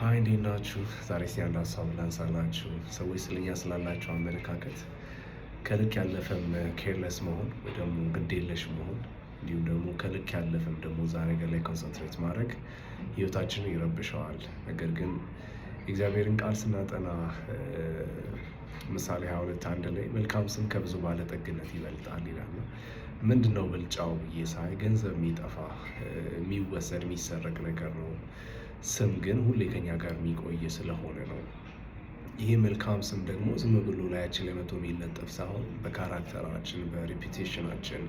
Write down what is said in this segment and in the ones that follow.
Hi፣ እንዴት ናችሁ? ዛሬ እስቲ አንድ ሀሳብ ላንሳላችሁ። ሰዎች ስለኛ ስላላቸው አመለካከት ከልክ ያለፈም careless መሆን ወይ ደግሞ ግዴለሽ መሆን፣ እንዲሁም ደግሞ ከልክ ያለፈም ደግሞ እዛ ነገር ላይ concentrate ማድረግ ህይወታችንን ይረብሸዋል። ነገር ግን የእግዚአብሔርን ቃል ስናጠና ምሳሌ 22:1 ላይ "መልካም ስም ከብዙ ባለጠግነት ይበልጣል" ይላል። ምንድን ነው ብልጫው ብዬ ሳይ ገንዘብ የሚጠፋ፣ የሚወሰድ፣ የሚሰረቅ ነገር ነው። ስም ግን ሁሌ ከኛ ጋር የሚቆይ ስለሆነ ነው። ይሄ መልካም ስም ደግሞ ዝም ብሎ ላያችን ላይ መቶ የሚለጠፍ ሳይሆን በካራክተራችን፣ በሪፒቴሽናችን፣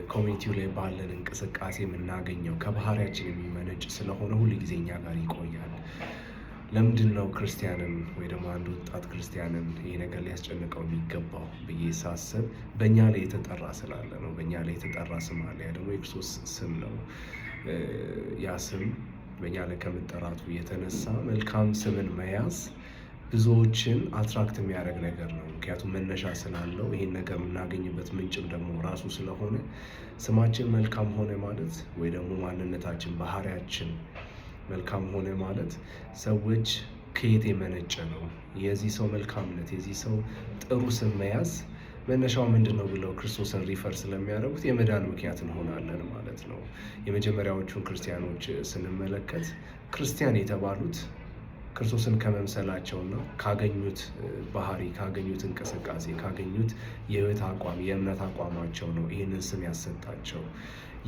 ኮሚኒቲው ላይ ባለን እንቅስቃሴ የምናገኘው፣ ከባህሪያችን የሚመነጭ ስለሆነ ሁል ጊዜ እኛ ጋር ይቆያል። ለምንድን ነው ክርስቲያንን ወይ ደግሞ አንድ ወጣት ክርስቲያንን ይሄ ነገር ሊያስጨንቀው የሚገባው ብዬ ሳስብ በእኛ ላይ የተጠራ ስላለ ነው። በእኛ ላይ የተጠራ ስም አለ። ያ ደግሞ የክርስቶስ ስም ነው። ያ ስም በእኛ ላይ ከመጠራቱ የተነሳ መልካም ስምን መያዝ ብዙዎችን attract የሚያደርግ ነገር ነው። ምክንያቱም መነሻ ስላለው፣ ይሄን ነገር የምናገኝበት ምንጭም ደግሞ ራሱ ስለሆነ፣ ስማችን መልካም ሆነ ማለት ወይ ደግሞ ማንነታችን፣ ባህሪያችን መልካም ሆነ ማለት ሰዎች ከየት የመነጨ ነው፣ የዚህ ሰው መልካምነት፣ የዚህ ሰው ጥሩ ስም መያዝ መነሻው ምንድን ነው ብለው ክርስቶስን refer ስለሚያደርጉት የመዳን ምክንያት እንሆናለን ማለት ነው። የመጀመሪያዎቹን ክርስቲያኖች ስንመለከት ክርስቲያን የተባሉት ክርስቶስን ከመምሰላቸውና ካገኙት ባህሪ፣ ካገኙት እንቅስቃሴ፣ ካገኙት የህይወት አቋም፣ የእምነት አቋማቸው ነው ይህንን ስም ያሰጣቸው።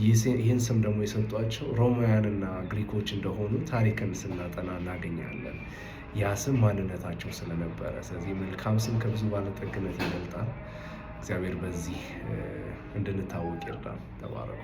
ይህን ስም ደግሞ የሰጧቸው ሮማውያንና ግሪኮች እንደሆኑ ታሪክን ስናጠና እናገኛለን። ያ ስም ማንነታቸው ስለነበረ። ስለዚህ መልካም ስም ከብዙ ባለጠግነት ይበልጣል። እግዚአብሔር በዚህ እንድንታወቅ ይርዳን። ተባረኩ።